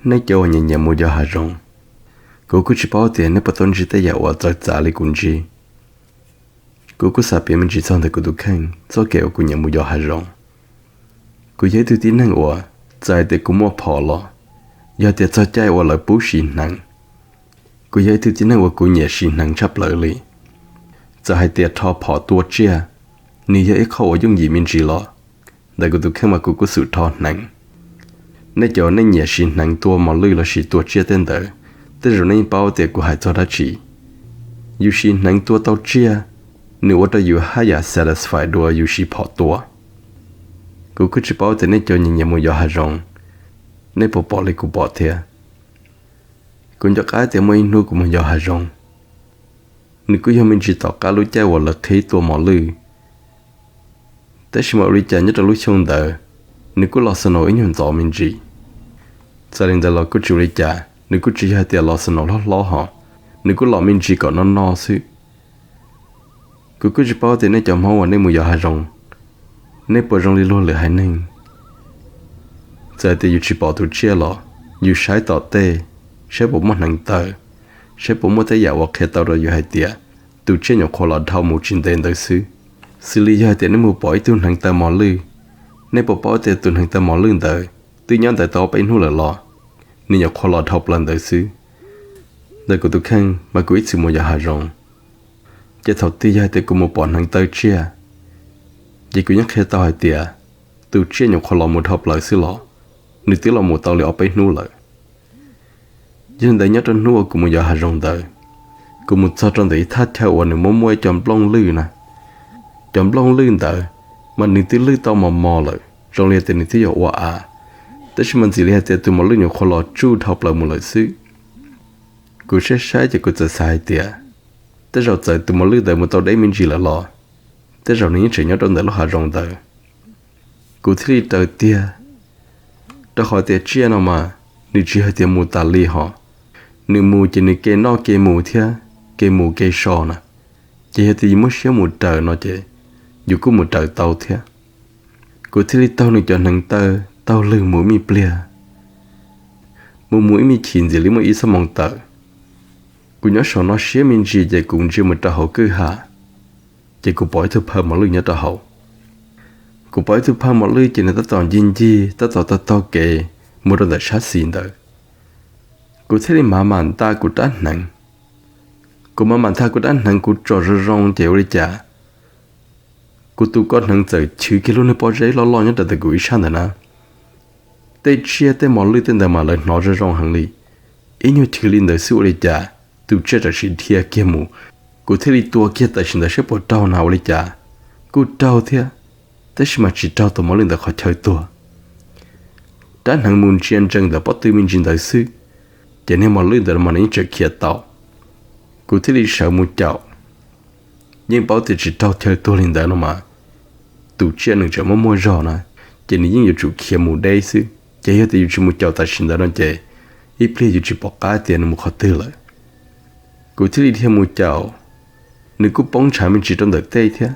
Nej cov uas nyiam nyiam mus yos hav zoov, kuv kuj tsis paub tias nej puas tau ntsib tej yam uas txawv txav li kuv ntsib. Kuv kuj xav piav me ntsis txog ntawm kuv tus kheej txoj kev uas kuv nyiam mus yos hav zoov. Kuv yog ib tug tib neeg uas, txawm hais tias kuv muaj phom los, yog tias txog caij uas lawv pub siv hneev, kuv yog ib tug tib neeg uas kuv nyiam siv hneev tshaj plaws li. Txawm hais tias rho phom tua tsiaj, nws yog ib qho uas yooj yim me ntsis los, ntawm kuv tus kheej mas kuv kuj xum rho hneev. Nej cov nej nyiam siv hneev tua mos lwj lossis tua tsiaj tej ntawd, tej zaum nej yeej paub tias kuv hais txog dab tsi. Yus siv hneev tua tau tsiaj, nws ua rau yus haj yam satisfy dua yus siv phom tua. Kuv kuj tsis paub tias nej cov nyiam nyiam mus yos hav zoov, nej puas pom li kuv pom thiab. Kuv nco qab tias muaj ib hnub kuv mus yos hav zoov, nws kuj yog me ntsis tom qab lub caij uas lawv qhib tua mos lwj. Tab sis mas ua li cas nyob rau lub xyoo ntawd, nws kuj los snow ib nyuag ntxov me ntsis. Txawm li ntawd los kuj tsis ua li cas, nws kuj tsis yog hais tias los snow hlob hlob hos, nws kuj los me ntsis kom noj noj xwb. Kuv kuj tsis paub tias nej cov Hmoob uas nej mus yos hav zoov, nej puas zoo li luag lwm haiv neeg. Txawm tias yus tsis pom tus tsiaj los, yus saib tom tej, saib puas muaj hneev taw, saib puas muaj tej yam uas qhia tau rau yus hais tias tus tsiaj nyuam qhuav los dhau mus tsis ntev ntawd xwb. Xws li yog hais tias nej mus pom ib tug hneev taw mos lwj, nej puas paub tias tus hneev taw mos lwj ntawd twb nyob ntawd tau ob peb hnub lawm los, nws nyuam qhuav los dhau plaws ntawd xwb. Ntawm kuv tus kheej mas kuv ib txwm mus yos hav zoov, ces thaum twg yog hais tias kuv mus pom hneev taw tsiaj, ces kuv yeej qhia tau hais tias tus tsiaj nyuam qhuav los mus dhau plaws xwb los, nws twb los mus tau li ob peb hnub lawm. Yog li ntawd nyob rau hnub uas kuv mus yos hav zoov ntawd, kuv mus txog rau ntawm ib thaj chaw uas nws muaj muaj ib co nplooj lwj na. Cov nplooj lwj ntawd mas nws twb lwj tau mos mos lawm, zoo li tias nws twb yuav ua av, tab sis mas ntxim li hais tias tus mos lwj nyuam qhuav los tsuj dhau plaws mus lawm xwb. Kuv saib saib ces kuv txawm xav hais tias tej zaum txawm tus mos lwj ntawd mus tau deb me ntsis lawm los, tej zaum nws yeej tseem nyob rau ntawm lub hav zoov ntawd. Kuv thiaj li raws tiag, rau qhov tias tsiaj no mas nws tsis yog tias mus tas li hos, nws mus ces nws ke noj ke mus thiab ke mus ke so na. Ces yog tias yus muab siab mus raws no ces yus kuj mus raws tau thiab. Kuv thiaj li taug nws cov hneev taw, taug lwg mus me pliag, mus mus ib me chim ntxim li muaj ib xuab moos tawm. Kuv nyob saum no siab me ntsis ces kuv ntsia mus rau hauv kwj ha, ces kuv pom ib tug phawj mos lwj nyob rau hauv. Kuv pom ib tug phawj mos lwj ces nws tab tom ncig ncig tab tom taug taug kev mus rau ntawm sab xis ntawd. Kuv thiaj li mam mam nta kuv rab hneev. Kuv mam mam nta kuv rab hneev kuv tsom zoo zoo ces ua li cas kuv tus ko hneev txawm chwv kiag lub niag pob zeb loj loj nyob rau ntawm kuv ib sab ntawd na. Tej tsiaj tej mos lwj tej ntawd mas lawv hnov zoo zoo heev li. Ib nyuag chwv li ntawd xwb ua li cas tus tsiaj txawm sim dhia kiag mus. Kuv thiaj li tua kiag tam sim ntawd saib puas raug na ua li cas kuj raug thiab, tab sis mas tsis raug tus mos lwj ntawd qhov chaw tuag. Rab hneev mus ntsia ntsees ntawm pob tw me ntsis ntawd xwb, ces niag mos lwj ntawd mas nws yeej tseem khiav tau. Kuv thiaj li sawv mus caum. Yeej paub tias tsis raug chaw tuag li ntawd no mas, tus tsiaj nws tseem muaj muaj zog na, ces nws yeej yuav tsum khiav mus deb xwb. Ces yog tias yus tsis mus caum tam sim ntawd no ces ib pliag yus tsis pom qab tias nws mus qhov twg lawm. Kuv thiaj li dhia mus caum, nws kuj poob ntshav me ntsis rau ntawm tej thiab,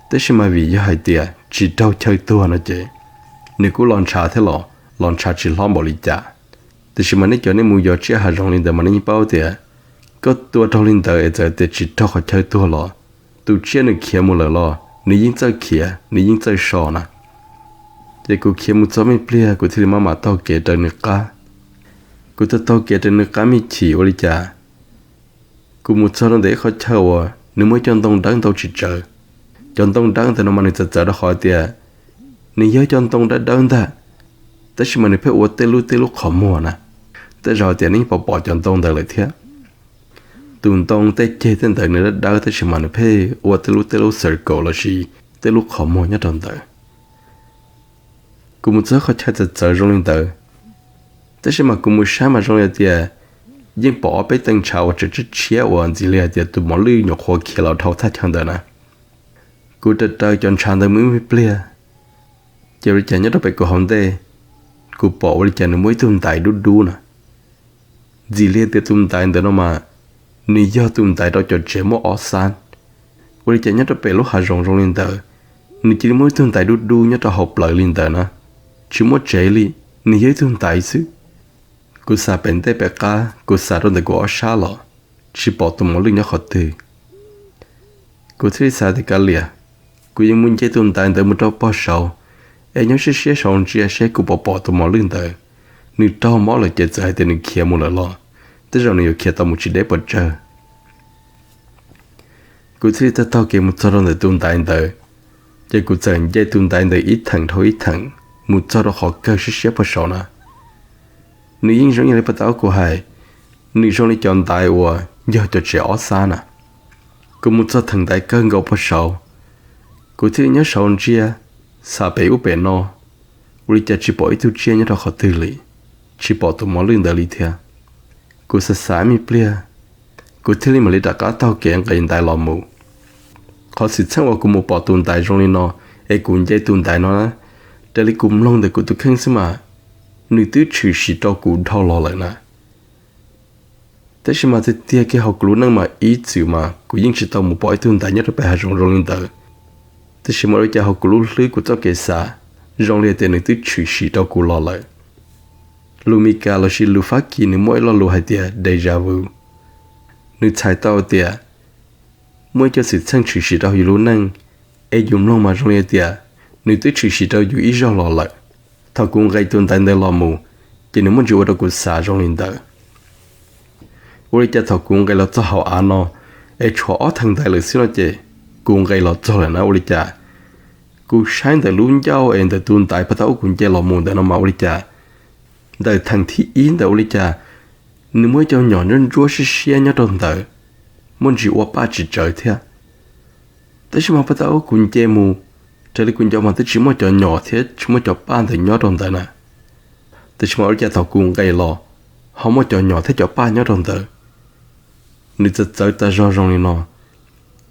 tab sis mas vim yog hais tias tsis raug chaw tuag no ces nws kuj los ntshav thiab los, los ntshav tsis hlob npaum li cas. Tiam sis mas nej cov nej mus yos tsiaj hav zoov li ntawd mas nej yeej paub tias koj tua raug li ntawd es txawm tias tsis raug qhov chaw tuag los, tus tsiaj nws khiav mus lawm los nws yeej txawj khiav, nws yeej txawj so na. Ces kuv khiav mus txog me pliag kuv thiaj li maj mam taug kev raws nws qab. Kuv taug taug kev raws nws qab me chim ua li cas, kuv mus txog rau ntawm ib qhov chaw uas nws muaj ib co ntoo dawb ntau tsis tsawg. Cov ntoo dawb ntawd no mas nws txawv txawv rau qhov tias nws yog ib co ntoo dawb dawb ntag, tab sis mas nws pheej ua tej lub tej lub qhov muag na. Tej zaum tias nej pom pom cov ntoo ntawd lawm thiab. Tus ntoo tej ceg tej ntawd nws dawb dawb tab sis mas nws pheej ua tej lub tej lub circle lossis tej lub qhov muag nyob rau ntawd. Kuv mus txog qhov chaw txawv txawv zoo li ntawd, tab sis mas kuv mus saib mas zoo li tias yeej pom ob peb teev ntshav uas tseem tshiab tshiab uas ntxim li hais tias tus mos lwj nyuam qhuav khiav los dhau thaj chaw ntawd na. Kuv raws raws cov ntshav ntawd mus ib me pliag, ces ua li cas nyob rau pem kuv hauv ntej, kuv pom ua li cas nws muaj ib tug ntaiv dub dub na. Ntxim li tias tus ntaiv ntawd no mas, nws yog tus ntaiv rau cov tsev muaj ob xab. Ua li cas nyob rau pem lub hav zoov zoo li ntawd, nws cia li muaj ib tug ntaiv dub dub nyob rau hauv plawv li ntawd na. Tsis muaj tsev li, nws yog ib tug ntaiv xwb. Kuv xav pem ntej pem qab, kuv xav rau ntawm kuv ob sab los, tsis pom tus mos lwj nyob qhov twg. Kuv thiaj li xav tias kav liam, kuv yeej mus nce tus ntaiv ntawd mus rau pog saud, es nyob siab siab saud ntsia seb kuv puas pom tus mos lwj ntawd. Nws raug mob lawm ces txawm hais tias nws khiav mus lawm los, tej zaum nws yuav khiav tau mus tsis deb puas tsawg. Kuv thiaj li taug taug kev mus txog rau ntawm tus ntaiv ntawd, ces kuv txawm nce tus ntaiv ntawd ib theem dhau ib theem mus txog rau qhov kawg siab siab pog saud na. Nws yeej zoo ib yam li pog tau kuv hais, nws zoo li cov ntaiv uas yog cov tsev ob xab na. Kuv mus txog theem ntaiv kawg nkaus pog saud, kuv thiaj li nyob saud ntsia, xav pem ub pem no, ua li cas tsis pom ib tug tsiaj nyob rau qhov twg li, tsis pom tus mos lwj ntawd li thiab. Kuv xav xav me pliag, kuv thiaj li mam li rov qab taug kev nqis ntaiv los mus. Qhov xwm txheej uas kuv mus pom tus ntaiv zoo li no, es kuv nce tus ntaiv no na, raws li kuv mloog ntawm kuv tus kheej xwb mas, nws twb tshwm sim rau kuv dhau los lawm na. Tab sis mas tiag tiag kiag hauv kuv lub neej mas ib txwm mas kuv yeej tsis tau mus pom ib tug ntaiv nyob rau pem hav zoov zoo li ntawd. Tab sis mas ua li cas hauv kuv lub hlwb kuv txoj kev xav, zoo li tias nws twb tshwm sim rau kuv los lawm. Lus Mis Kas lossis lus Fab Kis nws muaj ib lo lus hais tias déjà vu. Nws txhais tau tias muaj ib co xwm txheej tshwm sim rau yus lub neej, es yus mloog mas zoo li tias nws twb tshwm sim rau yus ib zaug los lawm. Thaum kuv nqis tus ntaiv ntawd los mus, ces nws muaj ntsis ua rau kuv xav zoo li ntawd. Ua li cas thaum kuv nqis los txog hauv av no, es tshuav ob theem ntaiv lawm xwb no ces kuv nqis los txog lawm na ua li cas. Kuv saib ntawm lub ncauj es ntawm tus ntaiv pog tau kuv nce los mus ntawm no mas ua li cas, ntawm theem thib ib ntawd ua li cas, nws muaj ib co nyom ntsuab ntsuab siab siab nyob rau ntawd, muaj ntsis ua paj tsis tsawv thiab. Tab sis mas pog tau kuv nce mus, raws li kuv nco mas twb tsis muaj cov nyom thiab tsis muaj cov paj ntawd nyob rau ntawd na. Tab sis mas ua li cas thaum kuv nqis los, ho muaj cov nyom thiab cov paj nyob rau ntawd. Nws txawv txawv tas zog zoo li no.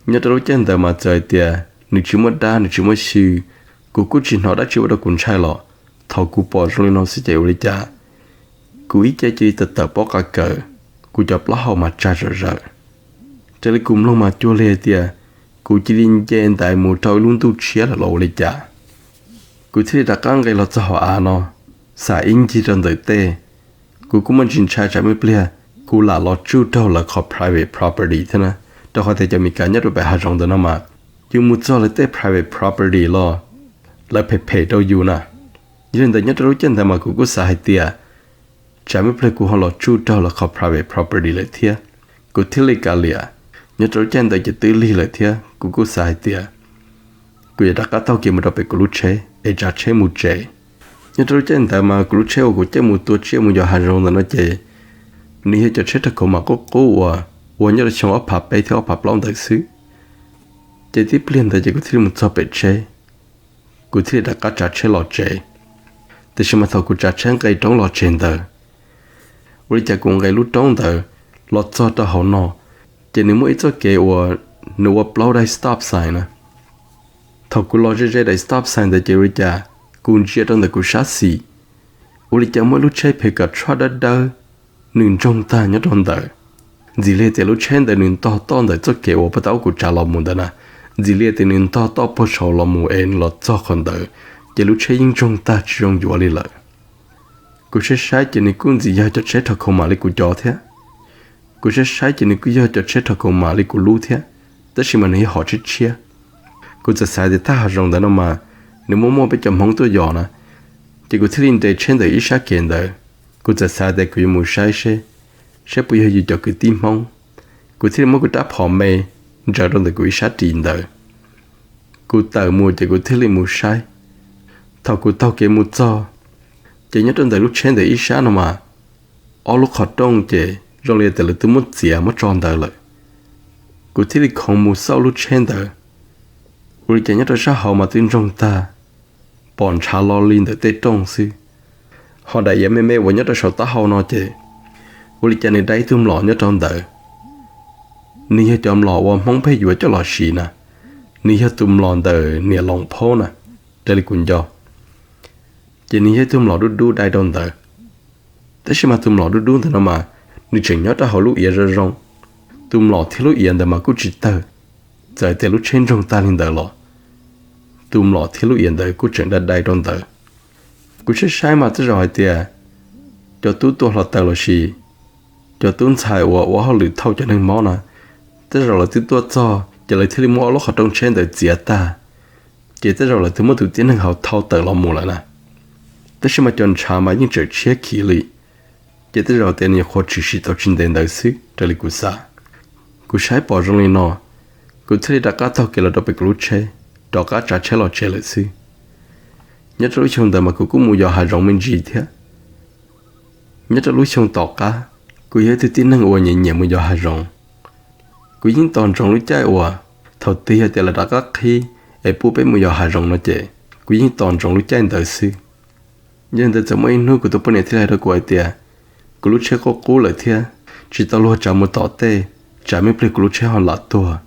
Nyob rau lub caij ntawd mas txawm hais tias nws tsis muaj dab nws tsis muaj xyw, kuv kuj tsis hnov dab tsi ua rau kuv ntshai los, thaum kuv pom zoo li no xwb ces ua li cas kuv ib ce cia li tawm tawm pob qa kawm, kuv cov plaub hau mas tsa zom zaws. Raws li kuv mloog mas cuag li hais tias kuv cia li nce ntaiv mus rau ib lub ntuj tshiab lawm los ua li cas. Kuv thiaj li rov qab nqis los txog hauv av no, xam ib ncig rau ntawm tej. Kuv kuj muaj ntsis ntshai tsam me pliag kuv lam los tsuj raug lawv qhov private property thiab na, rau qhov tias cov Mis Kas nyob rau pem hav zoov ntawm no mas, yus mus txog lawv tej private property los lawv phem phem rau yus na. Yog li ntawd nyob rau lub caij ntawd mas kuv kuj xav hais tias tsam me pliag kuv ho los tsuj raug lawv qhov private property lawm thiab. Kuv thiaj li kav liam, nyob rau lub caij ntawd ces twb lig lawm thiab kuv kuj xav hais tias kuv yuav rov qab taug kev mus rau pem kuv lub tsheb es tsav tsheb mus tsev. Nyob rau lub caij ntawd mas kuv lub tsheb uas kuv caij mus tua tsiaj mus yos hav zoov ntawm no ces nws yog cov tsheb rau khau mam qub qub uas ua nyob rau xyoo ob phav peb thiab ob phav plaub ntawd xwb. Ces tib pliag ntawd ces kuv thiaj li mus txog pem tsheb, kuv thiaj li rov qab tsav tsheb los tsev. Tiam sis mas thaum kuv tsav tsheb nqe roob los tsev ntawd, ua li cas kuv nqe lub roob ntawd los txog rau hauv no, ces nws muaj ib txoj kev uas nws ua plaub daim stop sign na. Thaum kuv los ze ze daim stop sign ntawd ces ua li cas kuv ntsia rau ntawm kuv sab xis, ua li cas muaj ib lub tsheb phem kam tshuaj dawb dawb, nws ntsoog tag nyob rau ntawd. Ntxim li tias lub tsheb ntawd nws ntog toj ntawm txoj kev uas pog tau kuv tsav los mus ntawd na, ntxim li tias nws ntog toj pog saud los mus es nws los txog qhov ntawd, ces lub tsheb yeej ntsoog tag tsis zoo yuav li lawm. Kuv saib saib ces nws kuj ntxim yog cov tsheb rhau khau mam li kuv cov thiab. Kuv saib saib ces nws kuj yog cov tsheb rhau khau mam li kuv lub thiab, tab sis mas nws yog hom tshiab tshiab. Kuv txawm xav tias thaj hav zoov ntawd no mas nws muaj muaj peb cov Hmoob tuaj yos na, ces kuv thiaj li nres tsheb ntawm ib sab kev ntawd. Kuv txawm xav tias kuv yuav mus saib seb, saib puas yog yus cov kwv tij Hmoob. Kuv thiaj li muab kuv rab phom me ntsaws rau ntawm kuv ib sab ris ntawd. Kuv tawm mus ces kuv thiaj li mus saib. Thaum kuv taug kev mus txog, ces nyob rau ntawm lub tsheb ntawm ib sab no mas, ob lub qhov rooj ces zoo li tias lawv twb muab txiav muab tso ntawd lawm. Kuv thiaj li khoov mus xauj lub tsheb ntawd, ua li cas nyob rau sab hauv mas twb ntsoog tag, pom ntshav lo li ntawm tej rooj xwb. Ho daim iav me me uas nyob rau saum taub hau no ces, ua li cas nws dai ib tug mlom nyob rau ntawd. Nws yog cov mlom uas Hmoob pheej yuav coj los siv na, nws yog tus mlom ntawm niam Loos Phaub na, raws li kuv nco. Ces nws yog ib tug mlom dub dub dai rau ntawd. Tab sis mas tus mlom dub dub ntawd no mas, nws tseem nyob rau hauv lub iav zoo zoo. Tus mlom thiab lub iav ntawd mas kuj tsis tawg, txawm tias lub tsheb ntsoog tag li ntawd los, tus mlom thiab lub iav ntawd kuj tseem dai dai rau ntawd. Kuv saib saib mas tej zaum hais tias cov tub tua hluav taws los sis cov tub ntxhais uas ua hauj lwm thauj cov neeg mob na, tej zaum lawv twb tuaj txog ces lawv thiaj li muab ob lub qhov rooj tsheb ntawd txiav tag, ces tej zaum lawv twb muab tus tib neeg hauv thau tawm los mus lawm na. Tab sis mas cov ntshav mas yeej tseem tshiab khiv li, ces tej zaum tias nws nyuam qhuav tshwm sim tau tsis ntev ntawd xwb raws li kuv xav. Kuv saib pom zoo li no, kuv thiaj li rov qab taug kev los rau pem kuv lub tsheb, rov qab tsav tsheb los tsev lawm xwb. Nyob rau lub xyoo ntawd mas kuv kuj mus yos hav zoov me ntsis thiab. Nyob rau lub xyoo tom qab, kuv yog ib tug tib neeg uas nyiam nyiam mus yos hav zoov. Kuv yeej tos ntsoov lub caij uas thaum twg yog tias lawv rov qab qhib es pub peb mus yos hav zoov no ces kuv yeej tos ntsoov lub caij ntawd xwb. Yog li ntawd txawm muaj ib hnub kuv tus poj niam thiaj li hais rau kuv hais tias kuv lub tsheb qub qub lawm thiab tsis tau luag tsav mus tom tej, tsam me pliag kuv lub tsheb ho lam tuag.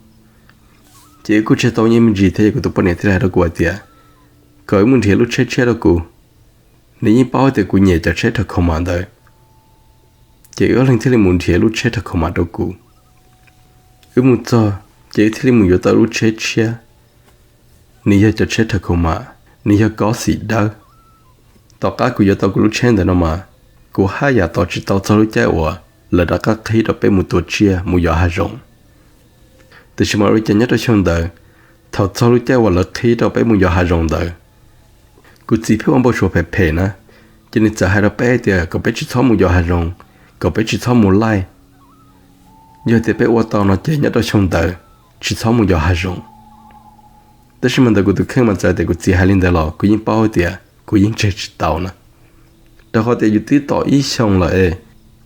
Ces wb kuj tseg tau nyiaj me ntsis thiab, kuv tus poj niam thiaj li hais rau kuv hais tias kom wb mus nrhiav lub tsheb tshiab rau kuv. Nws yeej paub tias kuv nyiam cov tsheb rhawv khaus mam ntawd, ces wb ob leeg thiaj li mus nrhiav lub tsheb rhawv khaus mam rau kuv. Wb mus txog ces wb thiaj li mus yuav tau lub tsheb tshiab, nws yog cov tsheb rhawv khaus mam, nws yog kob xim dawb. Tom qab kuv yuav tau kuv lub tsheb ntawd no mas, kuv haj yam tos tsis tau txog lub caij uas lawv rov qab qhib rau peb mus tua tsiaj mus yos hav zoov. Tiam sis mas ua li cas nyob rau xyoo ntawd, thaum txog lub caij uas lawv qhib rau peb mus yos hav zoov ntawd, kuv txiv pheej ua npau suav phem phem na, ces nws txawm hais rau peb tias kom peb tsis txhob mus yos hav zoov, kom peb tsis txhob mus laij. Yog tias peb ua tau no ces nyob rau xyoo ntawd tsis txhob mus yos hav zoov. Tab sis mas ntawm kuv tus kheej mas txawm tias kuv txiv hais li ntawd los kuv yeej paub tias kuv yeej tseg tsis tau na. Rau qhov tias yus twb tos ib xyoo lawm es,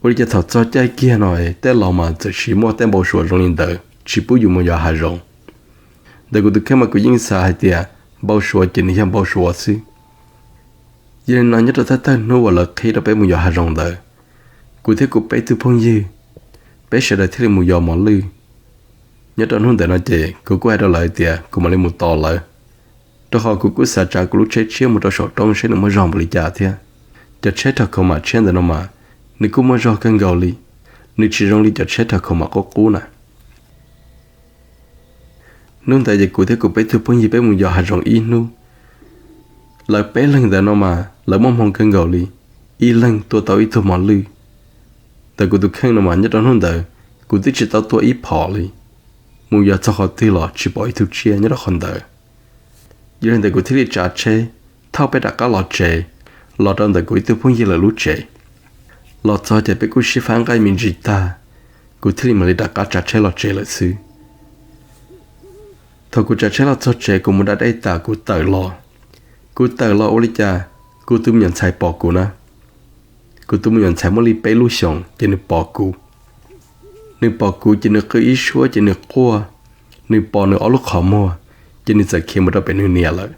ua li cas thaum txog caij kiag no es tej laus mas txawm siv muaj tej npau suav zoo li ntawd tsis pub yus mus yos hav zoov. Ntawm kuv tus kheej mas kuv yeej xav hais tias npau suav ces nws yog npau suav xwb. Yog li no nyob rau thawj thawj hnub uas lawv qhib rau peb mus yos hav zoov ntawd, kuv thiab kuv peb tug phooj ywg, peb sawv daws thiaj li mus yos mos lwj. Nyob rau hnub ntawd no ces kuv kuj hais rau lawv tias kuv mam li mus tos lawv, rau qhov kuv kuj xav tsav kuv lub tsheb tshiab mus rau saum roob seb nws muaj zog npaum li cas thiab. Cov tsheb rhawv khaus mam tshiab ntawd no mas, nws kuj muaj zog kawg nkaus li, nws tsis zoo li cov tsheb rhawv khaus mam qub qub na. Hnub ntawd ces kuv thiab kuv peb tug phooj ywg peb mus yos hav zoov ib hnub. Lawv peb leeg ntawd no mas lawv muaj hmoo kawg nkaus li, ib leeg tua tau ib tug mos lwj. Ntawm kuv tus kheej no mas nyob rau hnub ntawd kuv twb tsis tau tua ib phom li, mus yos txog qhov twg los tsis pom ib tug tsiaj nyob rau qhov ntawd. Yog li ntawd kuv thiaj li tsav tsheb thauj peb rov qab los tsev, los rau ntawm kuv ib tug phooj ywg lawv lub tsev. Los txog ces peb kuj sib faib nqaij me ntsis tag, kuv thiaj li mam li rov qab tsav tsheb los tsev lawm xwb. Thaum kuv tsav tsheb los txog tsev kuv mus da dej tas kuv tawm los. Kuv tawm los ua li cas, kuv tus me nyuam ntxhais pom kuv na. Kuv tus me nyuam ntxhais muaj li peb lub xyoos ces nws pom kuv. Nws pom kuv ces nws qw ib suab ces nws quaj, nws pos nws ob lub qhov muag, ces nws txawm khiav mus rau pem nws niam lawm.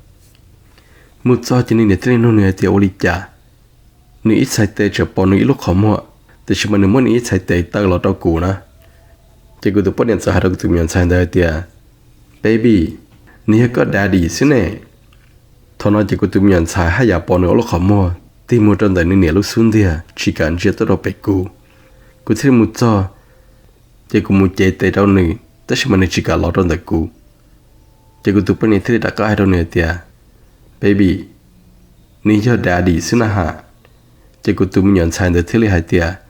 Mus txog ces nws niam thiaj li nug nws hais tias ua li cas nws ib txhais tes tseem pos nws ib lub qhov muag, tiam sis mas nws muab nws ib txhais tes taw los rau kuv na. Ces kuv tus poj niam txawm hais rau kuv tus me nyuam ntxhais ntawd hais tias, Baby, nws yog koj daddy xwb ne. Thaum no ces kuv tus me nyuam ntxhais haj yam pos nws ob lub qhov muag tig mus rau ntawm nws niam lub xub ntiag tsis kam ntsia tuaj rau pem kuv. Kuv thiaj li mus txog, ces kuv mus cev tes rau nws tab sis mas nws tsis kam los rau ntawm kuv. Ces kuv tus poj niam thiaj li rov qab hais rau nws hais tias, Baby, nws yog daddy xwb na ha. Ces kuv tus me nyuam ntxhais ntawd thiaj li hais tias,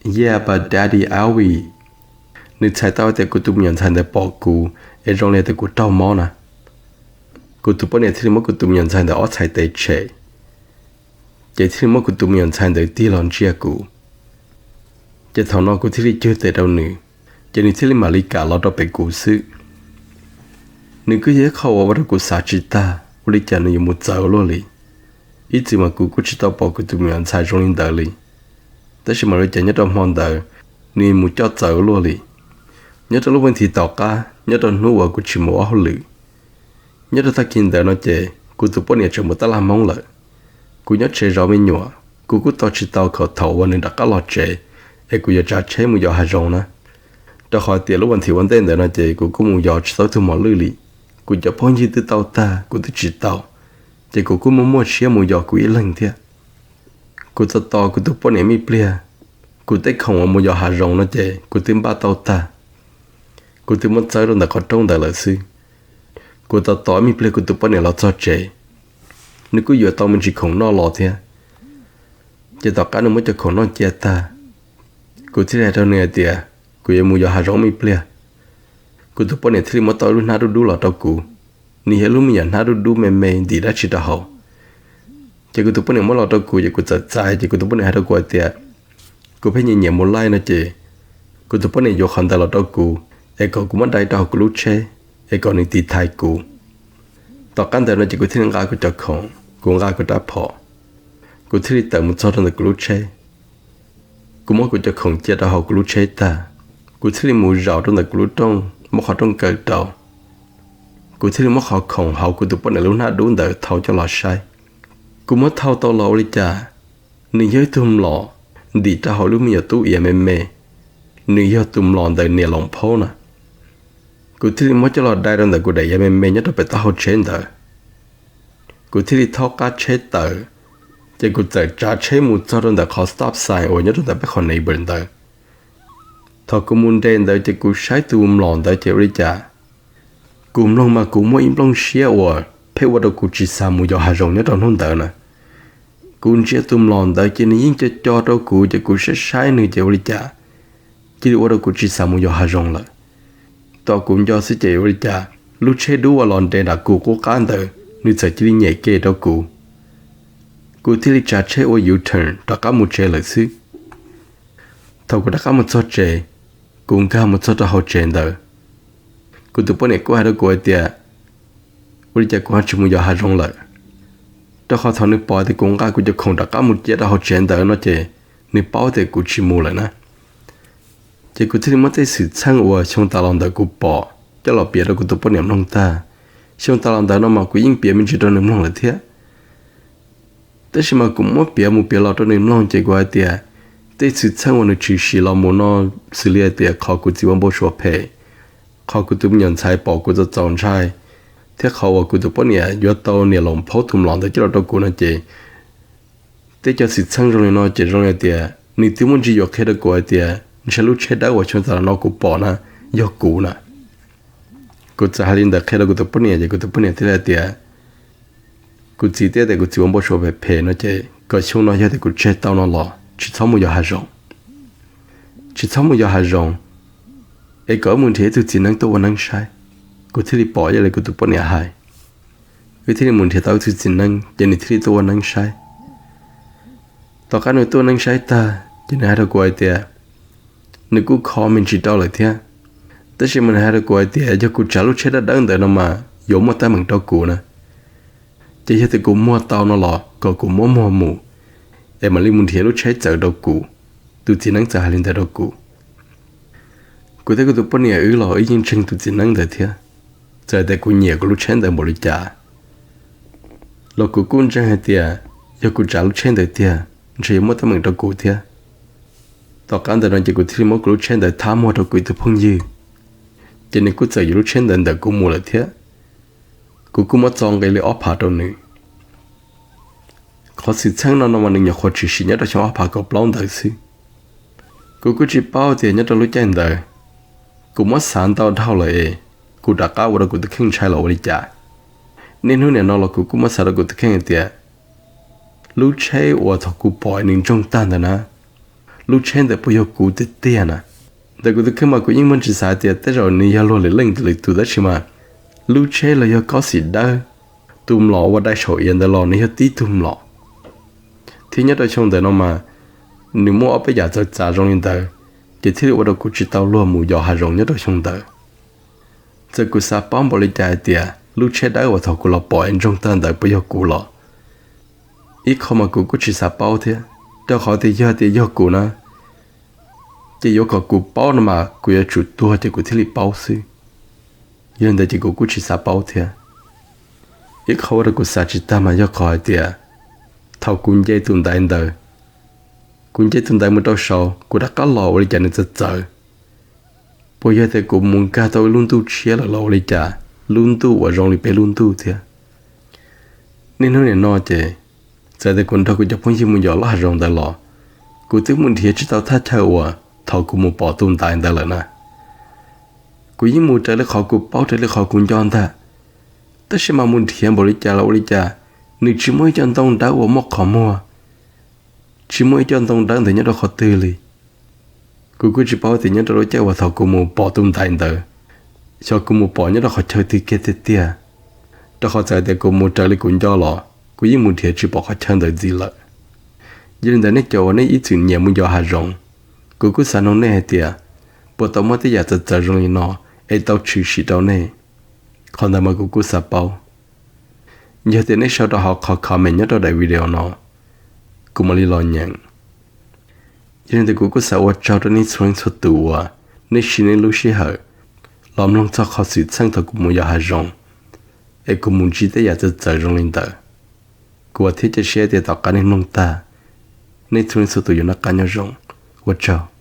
Yeah, but daddy Alvin. Nws txhais tau tias kuv tus me nyuam ntxhais ntawd pom kuv es zoo li tias kuv raug mob na. Kuv tus poj niam thiaj li muab kuv tus me nyuam ntxhais ntawd ob txhais tes tshem, ces thiaj li muab kuv tus me nyuam ntxhais ntawd tig los ntsia kuv. Ces thaum no kuv thiaj li cug tes rau nws, ces nws thiaj li mam li kam los rau pem kuv xwb. Nws kuj yog ib qho uas ua rau kuv xav tsis tag ua li cas nws yuav mus txawv luaj li. Ib txwm mas kuv kuj tsis tau pom kuv tus me nyuam ntxhais zoo li ntawd li, tab sis mas ua li cas nyob rau hmo ntawd nws mus coj txawv luaj li. Nyob rau lub vas thiv tom qab nyob rau hnub uas kuv tsis mus ua hauj lwm, nyob rau tag kis ntawd no ces kuv tus poj niam tseem mus tab laj Hmoob lawm. Kuv nyob tsev zov me nyuam, kuv kuj tos tsis tau kom thaum uas nws rov qab los tsev es kuv yuav tsav tsheb mus yos hav zoov na. Rau qhov tias lub vas thiv ua ntej ntawd no ces kuv kuj mus yos tsis tau ib tug mos lwj li. Kuv cov phooj ywg twb tau tag, kuv twb tsis tau, ces kuv kuj muaj muaj siab mus yos kuv ib leeg thiab. Kuv tos tos kuv tus poj niam me pliag, kuv tej khoom uas mus yos hav zoov no ces kuv twb npaj tau tag. Kuv twb muab txawb rau ntawm qhov rooj ntawd lawm xwb. Kuv tos tos me pliag kuv tus poj niam los txog tsev, nws kuj yuav tau me ntsis khoom noj los thiab. Ces tom qab nws muab cov khoom noj cia tag, kuv thiaj li hais rau nws hais tias, kuv yuav mus yos hav zoov ib pliag. Kuv tus poj niam thiaj li muab tau ib lub hnab dub dub los rau kuv. Nws yog lub me nyuam hnab dub dub me me ntim dab tsi rau hauv. Ces kuv tus poj niam muab los rau kuv ces kuv txawm txais, ces kuv tus poj niam hais rau kuv hais tias, kuv pheej nyiam nyiam mus laij no ces, kuv tus poj niam yuav qhov ntawd los rau kuv, es kom kuv muab dai rau hauv kuv lub tsheb, es kom nws tiv thaiv kuv. Tom qab ntawd no ces kuv thiaj li nqa kuv cov khoom, kuv nqa kuv rab phom, kuv thiaj li tawm mus txog rau ntawm kuv lub tsheb. Kuv muab kuv cov khoom cia rau hauv kuv lub tsheb tag, kuv thiaj li mus zaum rau ntawm kuv lub rooj, muab qhov rooj kaw rau. Kuv thiaj li muab qhov khoom hauv kuv tus poj niam lub hnab dub ntawd thau coj los saib. Kuv muab thau tau los ua li cas, nws yog ib tug mlom ntim rau hauv lub me nyuam tub iav me me. Nws yog tus mlom ntawm niam loos phaub na. Kuv thiaj li muab coj los dai rau ntawm kuv daim iav me me nyob rau pem taub hau tsheb ntawd. Kuv thiaj li thaub qab tsheb tawm, ces kuv txawm tsav tsheb mus txog rau ntawm qhov stop sign uas nyob rau ntawm peb qhov neighbor ntawd. Thaum kuv mus nres ntawd ces kuv saib tus mlom ntawd ces ua li cas, kuv mloog mas kuv muaj ib nplooj siab uas pheej ua rau kuv tsis xav mus yos hav zoov nyob rau hnub ntawd na. Kuv ntsia tus mlom ntawd ces nws yeej co co rau kuv ces kuv saib saib nws ces ua li cas, cia li ua rau kuv tsis xav mus yos hav zoov lawm. Tom kuv nco xwb ces ua li cas, lub tsheb dub uas los nres nram kuv qub qab ntawd nws txawm cia li nyem ke rau kuv. Kuv thiaj li tsav tsheb ua U-turn rov qab mus tsev lawm xwb. Thaum kuv rov qab mus txog tsev, kuv nkag mus txog rau hauv tsev ntawd, kuv tus poj niam kuj hais rau kuv hais tias, ua li cas kuv ho tsis mus yos hav zoov lawm? Rau qhov thaum nws pom tias kuv nqa kuv cov khoom rov qab mus cia rau hauv tsev ntawd no ces nws paub tias kuv tsis mus lawm na. Ces kuv thiaj li muab tej xwm txheej uas xyoo tas los ntawd kuv pom coj los piav rau kuv tus poj niam mloog tag. Xyoo tas los ntawd no mas kuv yeej piav me ntsis rau nws mloog lawm thiab. Tab sis mas kuv muab piav mus piav los rau nws mloog ces kuv hais tias, tej xwm txheej uas nws tshwm sim los mus no, xws li hais tias qhov kuv txiv ua npau suav phem, qhov kuv tus me nyuam ntxhais pom kuv txaus txaus ntshai, thiab qhov uas kuv tus poj niam yuav tau niam loos phaub tus mlom ntawd coj los rau kuv no ces, tej cov xwm txheej zoo li no ces zoo li hais tias nws twb muaj ntsis yuam qhia rau kuv hais tias ntshai lub tsheb dawb uas xyoo tas los no kuv pom na, yog kuv na. Kuv txawm hais li ntawd qhia rau kuv tus poj niam ces kuv tus poj niam thiaj li hais tias, kuv txiv twb tias kuv txiv ua npau suav phem phem no ces kom xyoo no yog tias kuv tseg tau no los tsis txhob mus yos hav zoov. Tsis txhob mus yos hav zoov, es kom wb mus nrhiav ib tug txiv neeb tuaj ua neeb saib. Kuv thiaj li pom yog li kuv tus poj niam hais. Wb thiaj li mus nrhiav tau ib tug txiv neeb ces nws thiaj li tuaj ua neeb saib. Tom qab nws tuaj ua neeb saib tag ces nws hais rau kuv hais tias, nws kuj kho me ntsis rau lawm thiab, tab sis mas nws hais rau kuv hais tias yog kuv tsav lub tsheb dawb dawb ntawd no mas yuav muaj teeb meem rau kuv na. Ces yog tias kuv muag tau no los kom kuv muab muag mus, es mam li mus nrhiav lub tsheb txawv rau kuv. Tus txiv neeb txawm hais li ntawd rau kuv. Kuv thiab kuv tus poj niam wb los wb yeej ntseeg tus txiv neeb ntawd thiab, txawm tias kuv nyiam kuv lub tsheb ntawd npaum li cas los kuv kuj ntseeg hais tias yog kuv tsav lub tsheb ntawd tiag ntshe yuav muaj teeb meem rau kuv thiab. Tom qab ntawd no ces kuv thiaj li muab kuv lub tsheb ntawd thab muag rau kuv ib tug phooj ywg, ces nws kuj txawm yuav lub tsheb ntawd ntawm kuv mus lawm thiab. Kuv kuj muab txo nqi li ob phav rau nws. Qhov xwm txheej no no mas nws nyuam qhuav tshwm sim nyob rau xyoo ob phav kaum plaub ntawd xwb. Kuv kuj tsis paub tias nyob rau lub caij ntawd kuv muab xav ntau dhau lawm es kuv rov qab ua rau kuv tus kheej ntshai los ua li cas. Niaj hnub nim no los kuv kuj muab xav rau kuv tus kheej hais tias, lub tsheb uas thaum kuv pom nws ntsoog tag ntawd na, lub tsheb ntawd puas yog kuv tiag tiag na? Ntawm kuv tus kheej mas kuv yeej muaj ntsis xav tias tej zaum nws yog luag lwm leej lwm tus, tab sis mas lub tsheb los yog kob xim dawb, tus mlom uas dai saum iav ntawd los nws yog tib tug mlom. Thiab nyob rau xyoo ntawd no mas nws muaj ob peb yam txawv txav zoo li ntawd, ces thiaj li ua rau kuv tsis tau luag mus yos hav zoov nyob rau xyoo ntawd. Txawm kuv xav paub npaum li cas hais tias lub tsheb dawb uas thaum kuv los pom es ntsoog tag ntawd puas yog kuv los, ib qho mas kuv kuj tsis xav paub thiab, rau qhov tias yog tias yog kuv na, ces yuav kom kuv paub no mas kuv yuav tsum tuag ces kuv thiaj li paub xwb. Yog li ntawd ces kuv kuj tsis xav paub thiab. Ib qho ua rau kuv xav tsis tag mas yog qhov hais tias thaum kuv nce tus ntaiv ntawd, kuv nce tus ntaiv mus rau saud kuv rov qab los ua li cas nws txawv txawv. Puas yog tias kuv mus nkag tau ib lub ntuj tshiab lawm los ua li cas, lub ntuj uas zoo li peb lub ntuj thiab? Niaj hnub nim no ces txawm tias kuv nrog kuv cov phooj ywg mus yos lub hav zoov ntawd los, kuv twb mus nrhiav tsis tau thaj chaw uas thaum kuv mus pom tus ntaiv ntawd lawm na. Kuv yeej mus raws li qhov kuv paub raws li qhov kuv nco ntag, tab sis mas mus nrhiav npaum li cas los ua li cas, nws tsis muaj ib co ntoo dawb uas muaj qhov muag. Tsis muaj ib co ntoo dawb ntawd nyob rau qhov twg li. Kuv kuj tsis paub tias nyob rau lub caij uas thaum kuv mus pom tus ntaiv ntawd, xyov kuv mus pom nyob rau qhov chaw twg kiag tiag tiag, rau qhov txawm tias kuv mus raws li kuv nco los kuv yeej mus nrhiav tsis pom qhov chaw ntawd ntxiv lawm. Yog li ntawd nej cov uas nej ib txwm nyiam mus yos hav zoov, kuv kuj xav nug nej hais tias, puas tau muaj tej yam txawv txawv zoo li no es tau tshwm sim rau nej? Qhov ntawd mas kuv kuj xav paub. Yog tias nej sau rau hauv qhov comment nyob rau daim video no, kuv mam li los nyeem. Yog li ntawd kuv kuj xav ua tsaug rau nej txhua leej txhua tus uas nej siv nej lub sij hawm los mloog txog qhov xwm txheej thaum kuv mus yos hav zoov es kuv mus ntsib tej yam txawv txawv zoo li ntawd. Kuv vam thiab cia siab tias tom qab nej mloog tag, nej txhua leej txhua tus yuav noj qab nyob zoo. Ua tsaug.